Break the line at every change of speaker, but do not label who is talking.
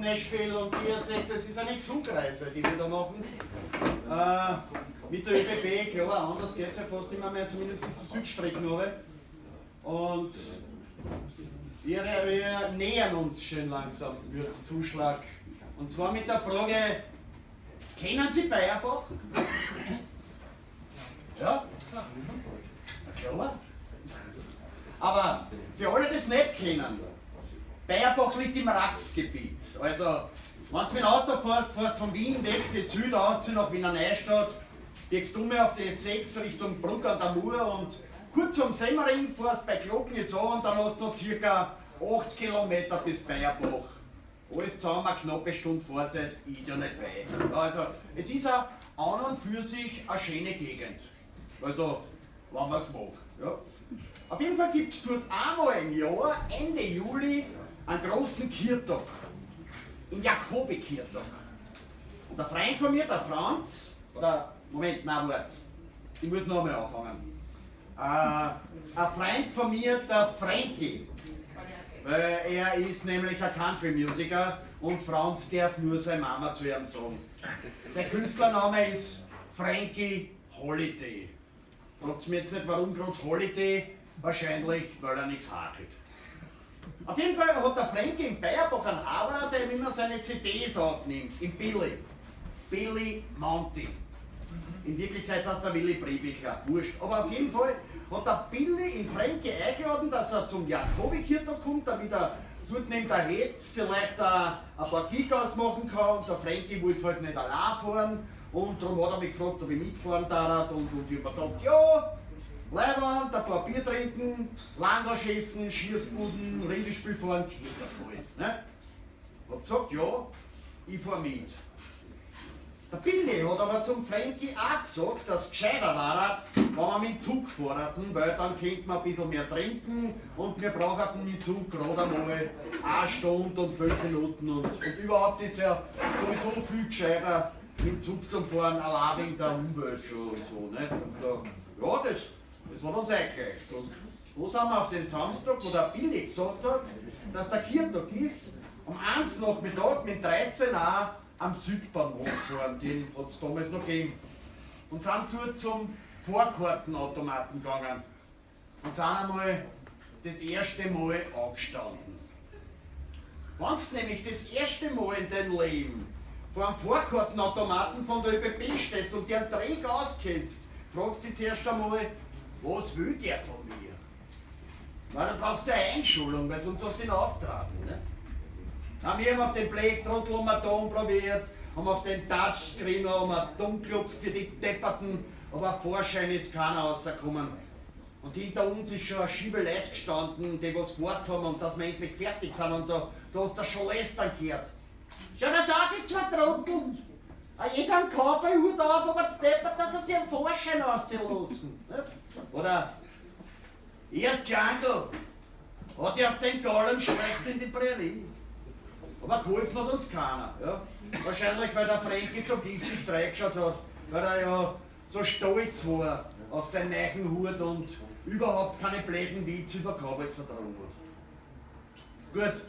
Nashville und ihr seht, es ist eine Zugreise, die wir da machen. Mit der ÖBB, klar, anders geht es ja fast immer mehr, zumindest ist die Südstrecken runter. Und wir nähern uns schön langsam Mürzzuschlag. Und zwar mit der Frage, kennen Sie Bayerbach? Ja? Na klar. Aber für alle, die es nicht kennen, Bayerbach liegt im Raxgebiet. Also, wenn du mit dem Auto fährst, fährst von Wien weg, die Süd aus nach Wiener Neustadt, biegst du um auf die S6 Richtung Bruck an der Mur und kurz am Semmering fährst bei Gloggnitz an und dann hast du noch circa 8 Kilometer bis Bayerbach. Alles zusammen, eine knappe Stunde Fahrzeit, ist ja nicht weit. Also, es ist auch an und für sich eine schöne Gegend. Also, wenn man es mag. Ja. Auf jeden Fall gibt es dort einmal im Jahr, Ende Juli, einen großen Kirtag. Den Jakobikirtag. Und der Freund von mir, der Franz, oder, Moment, nein, warte, ich muss noch einmal anfangen. Ein Freund von mir, der Frankie, weil er ist nämlich ein Country-Musiker und Franz darf nur seine Mama zu ihm sagen. Sein Künstlername ist Frankie Holiday. Fragt mich jetzt nicht, warum gerade Holiday, wahrscheinlich, weil er nichts hakelt. Auf jeden Fall hat der Frankie in Bayerbach einen Haberer, der ihm immer seine CDs aufnimmt, im Billy. Billy Monty. In Wirklichkeit heißt der Willi Brebichler, wurscht. Aber auf jeden Fall hat der Billy in Frankie eingeladen, dass er zum Jakobikirtag kommt, damit er dort neben der Hetz vielleicht ein paar Gigas machen kann. Und der Frankie wollte halt nicht allein fahren. Und darum hat er mich gefragt, ob ich mitfahren darf. Und ich hab mir gedacht, ja, Leibwand, ein paar Bier trinken, Landl schießen, Schießbuden, Rindelspiel fahren, Kirtag halt. Ne? Hab gesagt, ja, ich fahr mit. Der Billy hat aber zum Frankie auch gesagt, dass es gescheiter war, wenn wir mit dem Zug fahren, weil dann könnte man ein bisschen mehr trinken und wir brauchten mit dem Zug gerade einmal eine Stunde und 5 Minuten und überhaupt ist ja sowieso viel gescheiter mit dem Zug zum Fahren, allein wegen der Umwelt schon und so. Ne? Und, ja, das hat uns eingereicht. Und wo sind wir auf den Samstag, wo der Billy gesagt hat, dass der Kirtag ist, um 1 Nachmittag mit 13 Uhr am Südbahnhof gefahren, den hat es damals noch gegeben. Und sind dort zum Fahrkartenautomaten gegangen. Und sind einmal das erste Mal angestanden. Wenn du nämlich das erste Mal in deinem Leben vor einem Fahrkartenautomaten von der ÖBB stehst und dir einen Dreck auskennst, fragst du dich zuerst einmal, was will der von mir? Na, dann brauchst du eine Einschulung, weil sonst hast du ihn auftragen. Ne? Na, wir haben auf den Blechtrottel um probiert, haben auf den Touchscreen um dumm geklopft für die Depperten, aber ein Vorschein ist keiner rausgekommen. Und hinter uns ist schon eine Schiebe Leute gestanden, die was gewartet haben und dass wir endlich fertig sind. Und da hast du schon lästern gehört. Schau, das auch die zwei Trotteln. Jeder einen Cowboy-Hut auf, aber zu deppert, dass er sich am Vorschein auslassen. Ne? Oder erst Django hat ja auf den Gallen schlecht in die Prärie. Aber geholfen hat uns keiner. Ja? Wahrscheinlich, weil der Frankie so giftig reingeschaut hat, weil er ja so stolz war auf seinen neuen Hut und überhaupt keine blöden Witze über Cowboys vertragen hat. Gut,